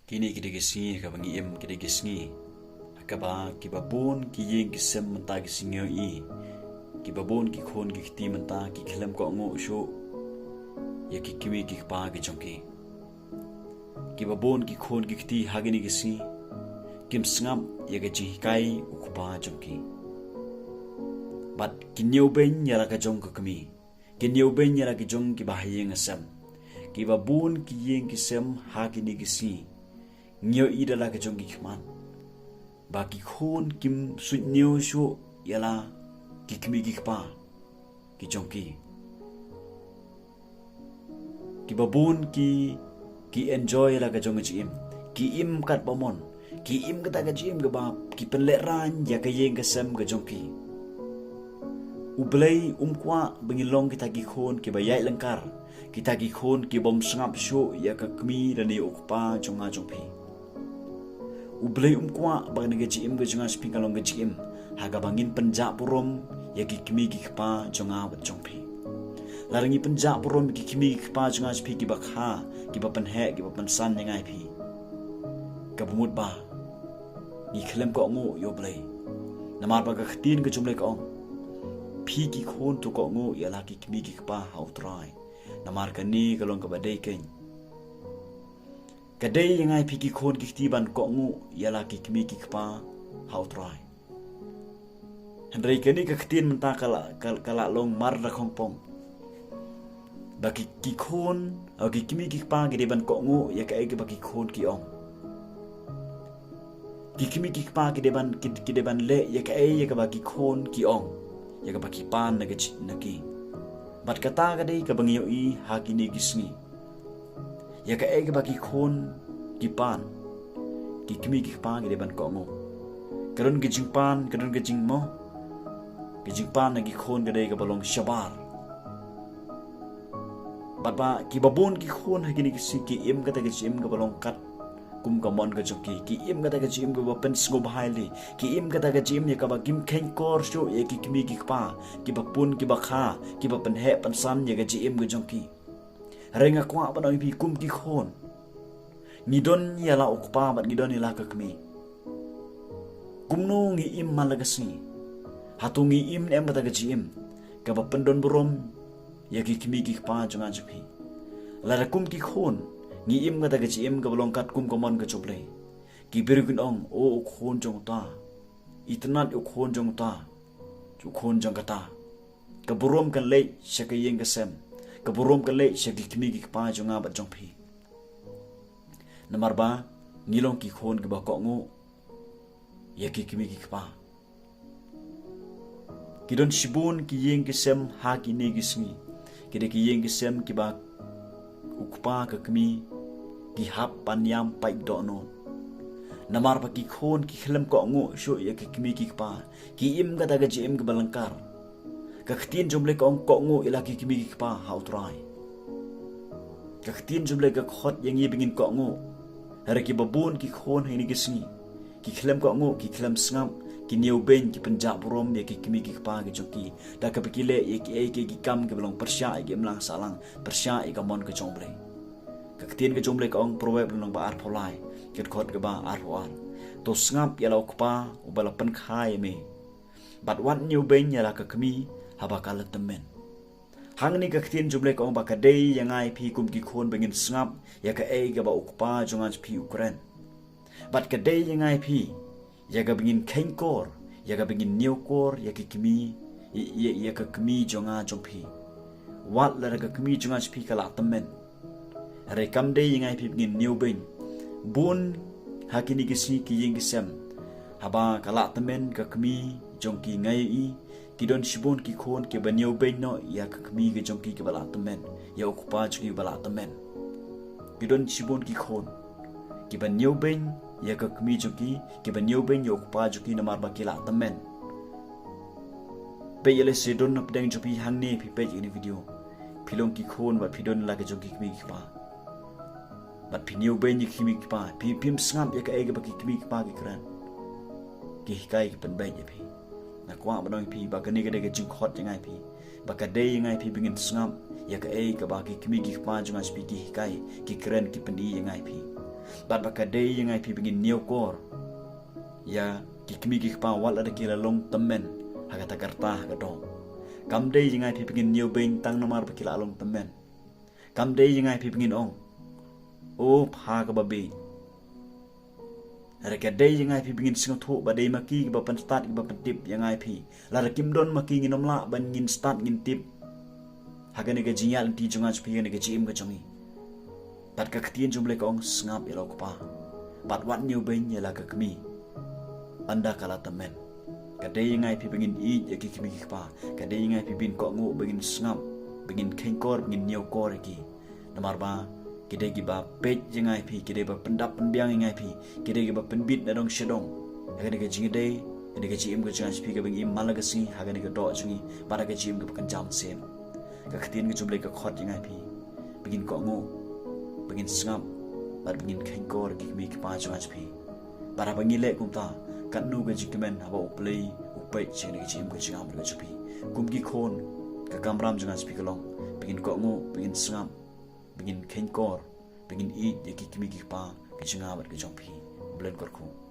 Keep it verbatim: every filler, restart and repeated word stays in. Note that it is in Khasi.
Kine ki dei ki sngi ha kaba ngi im, ki dei ki sngi ha kaba kiba bun ki ïing ki sem mynta ki sngi ïohi, kiba bun ki khun ki kti mynta ki khlem kohnguh shuh ïa ki kmie ki kpa ki jong ki. Kiba bun ki khun ki kti ha kine ki sngi kim sngap ïa ka jinghikai u kpa jong ki. Bad ki ñiewbeiñ ïa la ka jong ka kmie, ki ñiewbeiñ ïa la ki jong kiba ha ïing ha sem. Kiba bun ki ïing ki sem ha kine ki sngi ngi ïohi da la ka jong ki khmat ba ki khun kim suidñiew shuh ïa la ki kmie ki kpa ki jong ki. Kiba bun ki, ki enjoy la ka jong ka jingim, ki im katba mon, ki im kata ka jingim kaba ki pynlehraiñ ïa ka ïing ka sem ka jong ki. U Blei um kwah ba ngin long kita ki khun kiba ïaid lyngkar, kita ki khun ki bym sngap shuh ïa ka kmie lane u kpa jong nga jong phi. U Blei um kwah ba kane ka jingim ka jong nga jong phi ka long ka jingim ha kaba ngin pynjah burom ïa ki kmie ki kpa jong nga bad jong phi. Lada ngi pynjah burom ïa ki kmie ki kpa jong nga jong phi kiba kha, kiba pynheh, kiba pynsan ïa nga ïa phi, kaba mut ba ngi khlem kohnguh ïa U Blei. Namar ba ka ktien ka jong U Blei ka ong, phi ki khun to kohnguh ïa la ki kmie ki kpa ha U Trai. Namar kane ka long kaba dei keiñ. Ka dei ïa nga ïa phi ki khun ki kti ban kohnguh ïa la ki kmie ki kpa ha U Trai. Hynrei kane ka ktien mynta ka la, ka, ka la long mar da khongpong. Ba ki, ki khun, o ki kmie ki kpa ki dei ban kohnguh ïa kaei kaba ki khun ki ong. Ki kmie ki kpa ki dei ban, ki, ki dei ban leh ïa kaei ïa kaba ki khun ki ong, ïa kaba ki pan na ka ji-, na ki. Bad kata ka dei kaba ngi ïohi ha kine ki sngi. Ïa kaei kaba ki khun ki pan, ki kmie ki kpa ki dei ban kohnguh. Ka don ka jingpan, ka don ka jingmo, ka jingpan na ki khun ka dei kaba long shabar. Bad ba kiba bun ki khun ha kine ki sngi ki im kata ka jingim kaba long kat kum ka mon ka jong ki, ki im kata ka jingim kaba pynsngewbha ïalade, ki im kata ka jingim ïa kaba kim kheiñkor shuh ïa ki kmie ki kpa, kiba pun kiba kha, kiba pynheh pynsan ïa ka jingim ka jong ki. Hynrei nga kwah ban ong ïa phi kum ki khun, ngi don ïa la u kpa bad ngi don ïa la ka kmie. Kumno ngi im man la ka sngi? Hato ngi im ne em kata ka jingim kaba pyndon burom ïa ki kmie ki kpa jong nga jong phi? Lada kum ki khun ngi im kata ka jingim kaba long kat kum ka mon ka jong U Blei, ki briew kin ong, o u khun jong uta, itynnad u khun jong uta, u khun jong kata. Ka burom kan leit sha ka ïing ka sem, ka burom kan leit sha ki kmie ki kpa jong nga bad jong phi. Namar ba ngi long ki khun kiba kohnguh ïa ki kmie ki kpa. Ki don shibun ki ïing ki sem ha kine ki sngi, ki dei ki ïing ki sem kiba u kpa ka kmie ki hap ban ïam pait dohnud. Namar ba ki khun ki khlem kohnguh shuh ïa ki kmie ki kpa, ki im kata ka jingim kaba lyngkar. Ka ktien jong U Blei ka ong, kohnguh ïa la ki kmie ki kpa ha U Trai. Ka ktien jong U Blei ka khot ïa ngi ba ngin kohnguh. Hynrei kiba bun ki khun ha kine ki sngi ki khlem kohnguh, ki khlem sngap, ki ñiewbeiñ, ki pynjah burom ïa ki kmie ki kpa ki jong ki da kaba ki leh ïa kiei kiei ki kam kiba long pyrshah ïa ka imlang sahlang, pyrshah ïa ka mon ka jong U Blei. Ka ktien ka jong U Blei ka ong, Proverb lynnong ba arphew lai, ka dkhot kaba arphew ar, to sngap ïa la u kpa uba la pynkha ïa me, bad wat ñiewbeiñ ïa la ka kmie haba ka la tymmen. Hangne ka ktien jong U Blei ka ong ba ka dei ïa nga ïa phi kum ki khun ba ngin sngap ïa kaei kaba u kpa jong nga jong phi u kren. Bad ka dei ïa nga ïa phi ïa kaba ngin kheiñkor, ïa kaba ngin ñiewkor ïa ki kmie, ïa, ïa, ïa ka kmie jong nga jong phi. Wat lada ka kmie jong nga jong phi ka la tymmen. Hynrei kam dei ïa nga ïa phi ba ngin ñiewbeiñ. Bun ha kine ki sngi ki ïing ki sem, haba ka la tymmen ka kmie jong ki, nga ïohi ki don shibun ki khun kiba ñiewbeiñ noh ïa ka kmie ka jong ki kaba la tymmen, ïa u kpa jong ki ba la tymmen. Ki don shibun ki khun kiba ñiewbeiñ ïa ka kmie jong ki, kiba ñiewbeiñ ïa u kpa jong ki namar ba ki la tymmen. Peit ïa lehse don na pdeng jong phi hangne, phi peit ïa kane ka video, phi long ki khun bad phi don la ka jong ki kmie ki kpa. Bad phi ñiewbeiñ ïa ki kmie ki kpa, phi, phim sngap ïa kaei kaba ki kmie ki kpa ki kren, ki hikai, ki pynbeit ïa phi. Nga kwah ban ong ïa phi ba kane ka dei ka jingkhot ïa nga ïa phi, ba ka dei ïa nga ïa phi ba ngin sngap ïa kaei kaba ki kmie ki kpa jong nga jong phi ki hikai, ki kren, ki pyni ïa nga ïa phi. Bad ba ka dei ïa ngi ïa phi ba ngin ñiewkor ïa ki kmie ki kpa wat lada ki la long tymmen ha kata ka rta ha ka doh. Kam dei ïa ngi ïa phi ba ngin ñiewbeiñ tang namar ba ki la long tymmen. Kam dei ïa ngi ïa phi ba ngin ong, "O, pha kaba bieit." Hynrei ka dei ïa ngi ïa phi ba ngin sngewthuh ba dei ma ki kiba pynstad kiba pyntip ïa ngi ïa phi. Lada kim don ma ki ngin ym lah ban ngin stad ngin tip ha kane ka jingïaid lynti jong ngi jong phi, ha kane ka jingim ka jong ngi. Bad ka ktien jong U Blei ka ong, "Sngap ïa la u kpa bad wat ñiewbeiñ ïa la ka kmie ynda ka la tymmen." Ka dei ïa ngi ïa phi ba ngin ïeit ïa ki kmie ki kpa. Ka dei ïa ngi ïa phi ba ngin kohnguh, ba ngin sngap, ba ngin kheiñkor, ba ngin ñiewkor ïa ki. Namar ba ki dei kiba peit ïa ngi ïa phi, ki dei ba pyndap pynbiang ïa ngi ïa phi, ki dei kiba pynbit na dong sha dong ha kane ka jingïadei, kane ka jingim ka jong ngi jong phi kaba ngi im man la ka sngi ha kane ka doh jong ngi bad ha ka jingim kaba kynja mynsiem. Ka ktien ka jong U Blei ka khot ïa ngi ïa phi ba ngin kohnguh, ba ngin sngap bad ba ngin kheiñkor ïa ki kmie ki kpa jong ngi jong phi. Bad haba ngi leh kumta, katno ka jingkmen haba U Blei u peit sha kane ka jingim ka jong ngi bad ka jong phi. Kum ki khun, ka kamram jong ngi jong phi ka long ba ngin kohnguh, ba ngin sngap, ba ngin kheiñkor, ba ngin ïeit ïa ki kmie ki kpa ka jong ngi bad ka jong phi. U Blei un kyrkhu.